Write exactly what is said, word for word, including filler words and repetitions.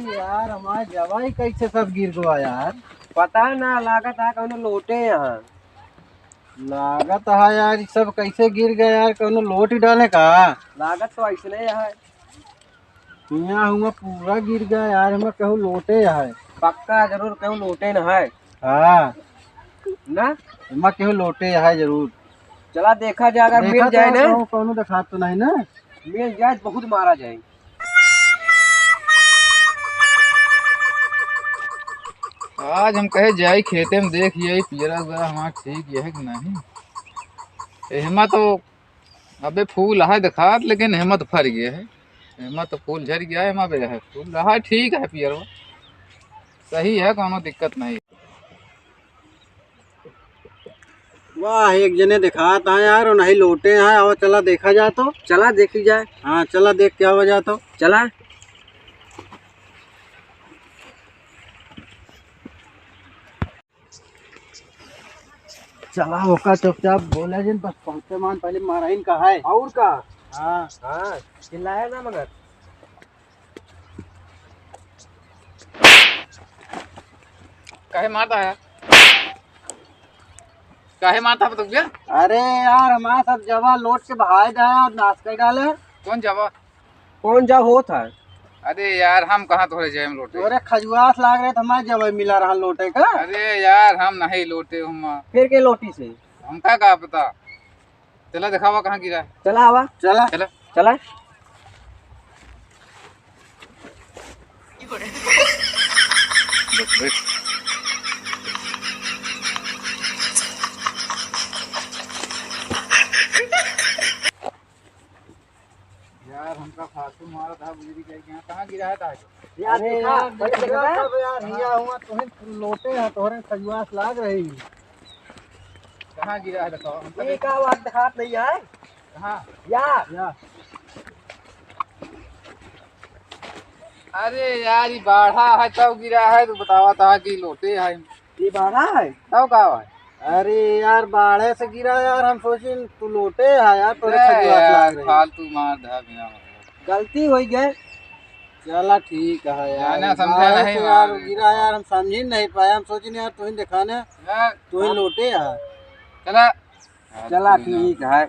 यार, हमार जवाई कैसे सब गिर गवा यार? पता ना, लागत है कौनो लोटे यहाँ। लागत है यार, ई सब कैसे गिर गया यार? कौनो लोट ही डाले का? लागत तो ऐसने है। हियाँ हुआ पूरा गिर गया यार, हमें कहूँ लोटे है। पक्का जरूर कहूँ लोटे न है। हाँ। ना? हमें कहूँ लोटे है जरूर। चला देखा जाए, अगर देखा मिल जाए तो ना। कौनो, कौनो देखात तो नहीं ना? मिल जाए, बहुत मारा जाए। आज हम कहे जाई खेते में, देखिए पियरा उरा हमार ठीक है कि नहीं। एहमा तो अबे फूल है देखात, लेकिन एहमा तो फर गया है। एहमा तो फूल झर गया है, एहमा बे है फूल है, ठीक है पियरवा, सही है, कौनो दिक्कत नहीं। वाह, एक जने देखात है यार, और नहीं लोटे हैं। आओ चला देखा जाए तो। चला देखी जाए। हाँ, चला देख के आवा जाए तो। चला। चला ओका चुपचाप बोला जिन, बस पहुँचे मान पहले माराइन का है। और का? हाँ। हाँ, चिल्लाया ना मगर। काहे मारता है? काहे मारता है बतौबिया? अरे यार, हमारा सब जवा लोट के बहाए दा, नाश कर डाले। कौन जवा? कौन जवा होत है? अरे यार, हम कहाँ तोहरे जेब में लोटे? तोरे खजुआस लाग रहे तो हमारे जवा मिला रहा लोटे का। अरे यार, हम नहीं लोटे हम। फिर के लोटी से? हमका का पता। चला देखावा कहाँ गिरा है। चला आवा। चला। चला। चला। यार, हमका फालतू मारा था, बुजुर्ग के यहाँ कहाँ गिरा है था? यार, अरे देखा, यार, पहले देखा देखा था? सब यार, हिया हुआ, तोहरे लोटे हैं, तोहरे खजुआस लाग रही। कहाँ गिरा है, बताओ, हमका ये देखा। का बात देखात नहीं है? कहाँ? या। या। अरे यार, ये बाढ़ा है, तब गिरा है, तो बतावा था कि लोटे है। ये बाढ़ा है? तब का है? अरे यार, बाढ़े से गिरा यार, हम सोचिन तू लोटे है यार, तोरे अरे खजुआस यार, लाग रही। फालतू मार धा बिना मतलब। गलती हो गई। चला ठीक है यार, जाना समझा बाढ़े नहीं से यार यार। गिरा यार, हम समझी नहीं पाए, हम सोचिन यार तू ही देखाने, यार, तू ही लोटे है। चला। चला ठीक है।